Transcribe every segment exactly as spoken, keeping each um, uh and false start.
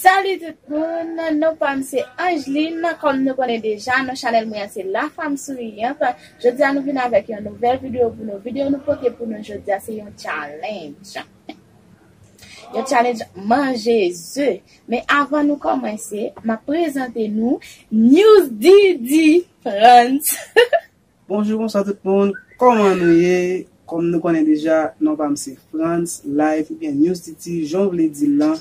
Salut tout moun, non pa m se Angeline, kòm nou konnen deja, non chanèl mwen an se La Femme Souriante. Jodi a nou vin avèk yon nouvèl videyo pou nou. Videyo nou pote pou nou jodi a se yon challenge. Yon challenge manje ze. Men avan nou kòmanse, m ap prezante nou News Didi Frantz. Bonjou, bonswa tout moun. Kòman nou ye? Kòm nou konnen deja, non pa m se Frantz, Life oubyen News Didi, jan w vle di l lan.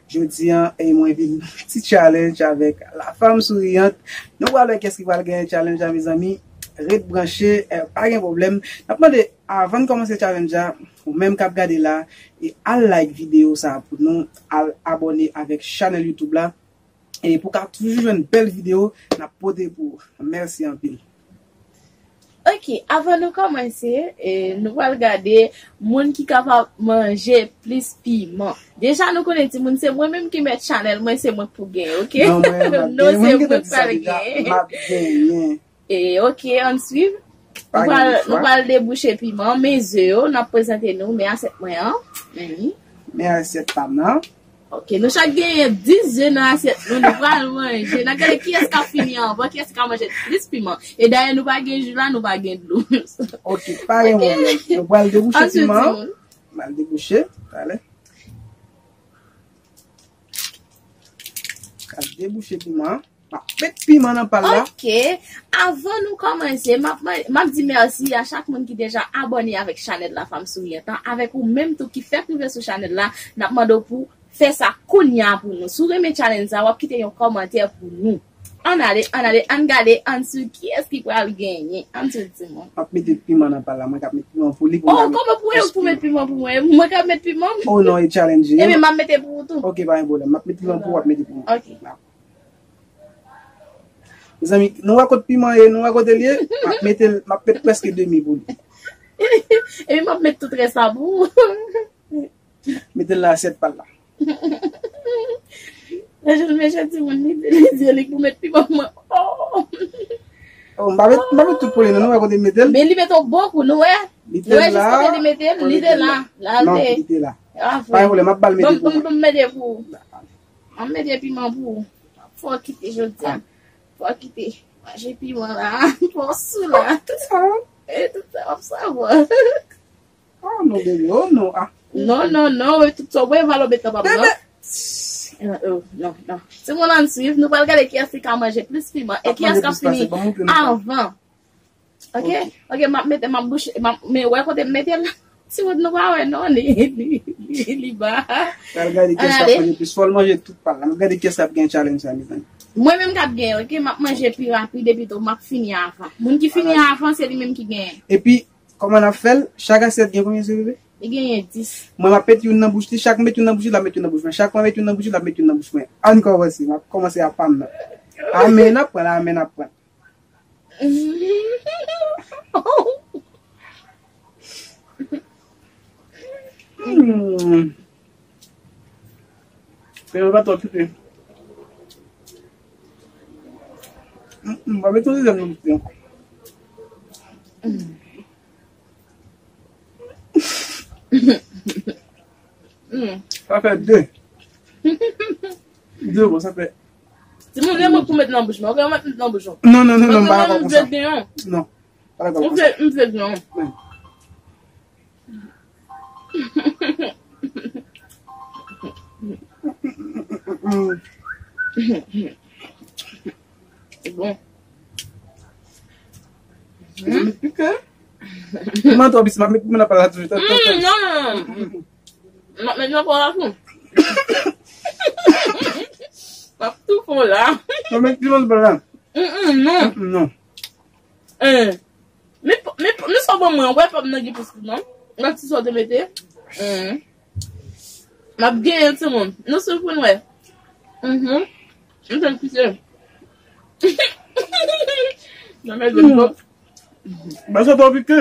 Jodi a, e mwen vin ti challenge avèk La Femme Souriante. Nou pral wè kiyès ki pral genyen challenge la, mezanmi. Ret branche, eh, pa gen pwoblèm. N ap mande, avan n kòmanse challenge la, ou menm k ap gade la, e al like videyo sa a pou nou, al abòne avèk chanèl YouTube la. E pou w ka toujou jwenn bèl videyo n ap pote pou ou. Mèsi anpil. Ok, avan nou kòmanse, eh, nou pral gade moun ki kapab manje plis piman. Deja nou konnen timoun se mwen menm ki mèt chanèl mwen, se mwen k pou genyen, ok? Non, mwen, m ap Non, genyen. se Mwen mwen gentan k pral di sa deja, genyen. M ap genyen. E ok, ann swiv. Pa Nou pral, gen nou chwa. Pral debouche piman, men ze yo, n ap prezante nou, men asyèt mwen an. Mhm. Men asyèt pa m nan. Ok, nou chak genyen dis ze nan asyèt nou, nou pral manje. N ap gade kiyès k ap fini anvan, kiyès ki ka manje plis piman. E dayè nou pa gen ji la, nou pa gen dlo. Ok, pa gen pwoblèm. Nou pral debouche Ann swiv piman. timoun. M al debouche, talè. Al debouche piman. M ap met piman nan pal la. Ok, avan nou kòmanse, m ap, man- m ap di mèsi a chak moun ki deja abòne avèk chanèl La Femme Souriante an, avèk ou menm tou ki fèk rive sou chanèl la, n ap mande w pou fè sa kounye a pou nou. Si w renmen challenge sa, w ap kite yon kòmantè pou nou. Ann ale, ann ale, ann gade, ann swiv kiyès ki pral genyen. Ann swiv timoun. M ap mete piman nan pal la, mwen k ap met piman pou li pou Oh, m ka met kòman pou mwen pou met piman pou mwen? Mwen ka met piman? Oh non, e challenge. Ebyen, m ap mete pou ou tou. Ok, pa gen pwoblèm. M ap met piman pou ou, w ap mete pou mwen. Ok. Mezanmi, nou wè kot piman ye, nou wè kote l ye? M ap mete l, m ap met prèske demi pou li. Epi m ap met tout rès la pou ou. Mete l nan asyèt pal la. Lè jwenn mechan timoun li, li di li pou met piman pou mwen. Oh! Oh, m pa met, m pa met tout pou li, non, nou wè kote m mete l? Men li mete yon bon kou, nou wè? Li Nou wè te la. jis kote li mete l, li te la. La l Non, te. li te la. Ah, Pa gen pwoblèm, m ap ba l mete Ban m, pou ban m, mwen. Ban m mete pou ou. Ban m mete piman pou ou. Fò w kite jodi a. Fò w kite. Manje piman la. Fò w sou la. Tout sa. E tout sa w ap savwa. Oh non, bebe, oh non, ah. Non, non, non, e tout sa w bwè, valò bet nan pa m, non. Eh, oh, non, non. Timoun ann swiv, nou pral gade kiyès ki ka manje plis piman e kiyès k ap fini avan. Ok? Ok, m ap mete, m ap bouche, m ap, men wè kote m mete l la. Timoun nou pa wè, non, li, li, li, li ba. Pral gade kiyès k ap manje plis, fò l manje tout pal la. M ap gade kiyès k ap gen challenge sa, mezanmi. Mwen menm k ap genyen, ok? M ap manje pi rapid epi tou, m ap fini avan. Moun ki fini avan, se li menm ki genyen. Epi, kòman n ap fè l? Chak asyèt gen konbyen ze, bebe? Li genyen dis. Mwen, m ap met youn nan bouch li, chak m met youn nan bouch li, l ap met youn nan bouch mwen. Chak mwen met youn nan bouch li, l ap met youn nan bouch mwen. Ann kòmanse, m ap kòmanse a pa m nan. A men n ap pran, a men n ap pran. Hmm. Piman pa twò pike. Hmm, m pa met yon dezyèm nan bouch li ankò. Sa fè de. De, bon, sa fè. Timoun, lè mwen pou met nan bouch mwen, ok, mwen met nan bouch mwen. Non, non, non, non, m pa dakò konsa. Non. Pa dakò konsa. M vle, m vle non. Bon. Piman twò pis, m ap met piman nan pal la toujou. Mm, non, non, non. M ap met nan pal la tou. M ap tou fon la. M ap met piman nan pal la. Mm, mm, non. Mm, non. Eh. Men, men, men sa w ban mwen, wè pa m nan gen plis piman. Nan ti sa w te mete. Mm. M ap genyen timoun. Nou sou pou n wè. Mhm. M te kite. Nan men de m. Ba sa twò pike.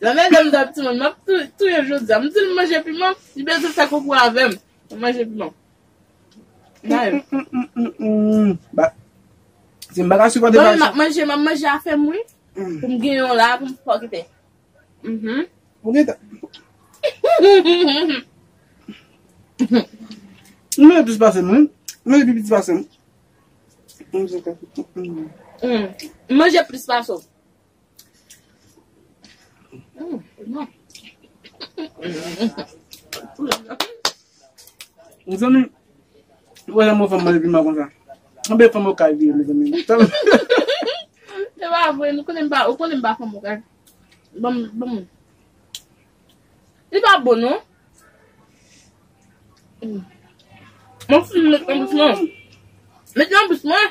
Lanmède m twòp timoun, m ap tou- touye l jodi a. M di l manje piman, li bezwen fè konkou avè m. M manje piman. Naye. Ba, si m pa ka sipòte Bon, bagay m ap sa. Manje, m ap manje afè m, wi. Pou m gen yon la, pou m fò kite. Mhm. Ou gen tan. M manje plis pase m, wi. M manje pi piti pase m. Mm. M manje plis pase w. Mm, non. Mezanmi, ou wè yon fanm manje piman konsa. Anben fanm okay vire, mezanmi. Se pa vre, nou konnen m pa, ou konnen m pa fanm okay. Ban m, ban m. Li pa bon, non. Mm. Mwen fin met nan bouch mwen. Met nan bouch mwen.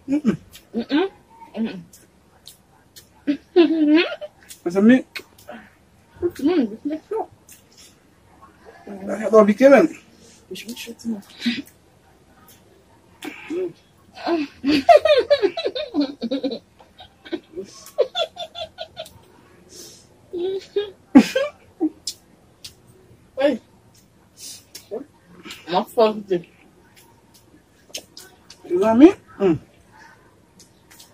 Mm-mm. Mm-mm. Mm-mm. Mezanmi. Mm, bouch mwen cho. Bagay la pike, menm. Bouch mwen cho, timoun. Ey. M ap fè w goute. Mezanmi, hmm.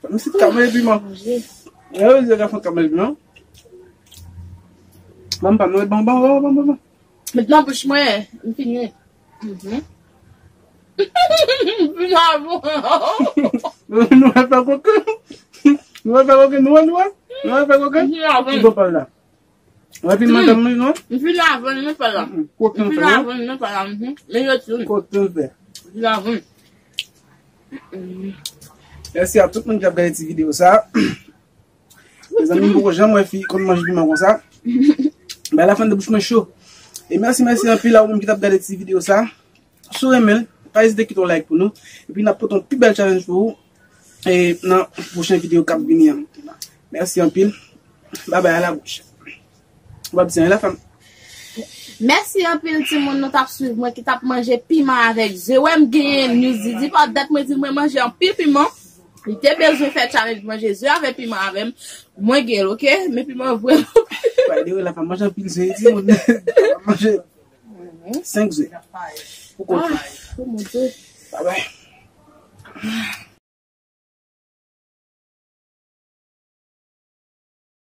Mwen si ka manje piman. Manje. Mwen yo di ka fè ka manje piman. Ban m pa mwen, ban, ban, ban, ban, ban, ban. Met nan bouch mwen, m fini. Mhm. M fini avan. Nou wè fè koken. Nou wè fè koken, nou wè, nou wè. Nou wè fè koken. M fini avan. Ki bon pal la. Wè piman tan mwen non? M fini avan, nou pa la. Mm, koken fè. M fini avan, nou pa la. Mhm. Men yo tou. Koken fè. M fini avan. Mèsi a tout moun ki ap gade ti videyo sa. Mezanmi, m poko janm wè fi konn manje piman konsa. Bay la fann de bouch mwen cho. E mèsi, mèsi anpil a ou menm ki t ap gade ti videyo sa. Si w renmen l, pa ezite kite yon like pou nou. Epi n ap pote yon pi bèl challenge pou ou. E nan pwochen videyo k ap vini an. Mèsi anpil. Babay, a la pwochen. W ap di anyen la fanm. Mèsi anpil timoun nou t ap swiv mwen ki t ap manje piman avèk ze. Wè m genyen news di di pa dat mwen di mwen manje anpil piman. Li te bezwen fè challenge manje ze avèk piman avè m. Mwen gen l, oke? Men piman vrèman. Bay de la fanm manje anpil ze, timoun. Manje senk ze. Pou kont. Ah, oh mon Dieu. Babay.